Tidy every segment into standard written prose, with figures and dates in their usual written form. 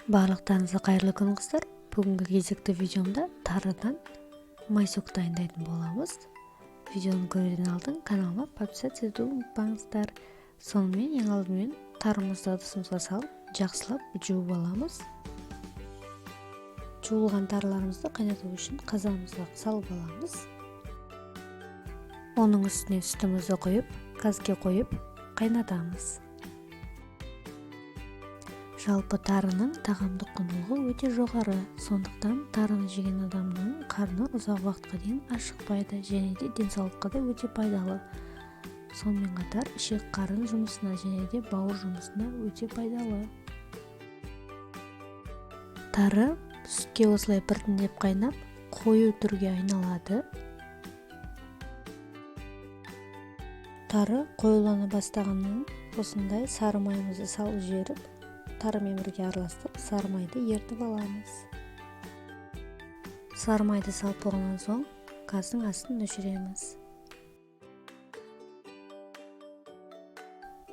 Барлықтарыңызға қайырлы күн, қыздар! Бүгінгі кезекті видеомда тарыдан майсөк дайындайтын боламыз. Видеоны көруден алдын каналыма подписаться етуді ұмытпаңыздар. Сонымен, ең алдымен тарымызды ыдысымызға салып, жақсылап жуып аламыз. Жуылған тарыларымызды қайнату үшін қазанымызға салып аламыз. Оның үстіне сүтімізді құйып, газге қойып қайнатамыз. Жалпы, тарының тағамдық құндылығы өте жоғары. Сондықтан тарыны жеген адамның қарны ұзақ уақытқа дейін ашықпайды және де денсаулыққа да өте пайдалы. Сонымен қатар ішек қарын жұмысына және де бауыр жұмысына өте пайдалы. Тары сүтке осылай біртіндеп қайнап, қою түрге айналады. Тары қоюлана бастағаннан осындай сары майымызды салып жіберіп, тарымен бірге араластырып, сары майды ерітіп аламыз. Сары майды салып болғаннан соң, газдың астын өшіреміз.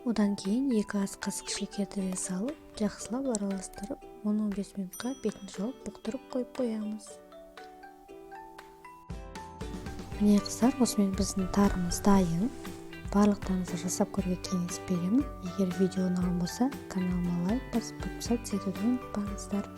Одан кейін 2 ас қасық шекерді де салып, жақсылап араластырып, 10-15 минутқа бетін жауып, бұқтырып қойып қоямыз. Міне, қыздар, осымен біздің тарымыз дайын. Барлықтарыңызға жасап көруге кеңес беремін. Егер видео ұнаған болса, каналыма лайк басып, подписаться етуді ұмытпаңыздар.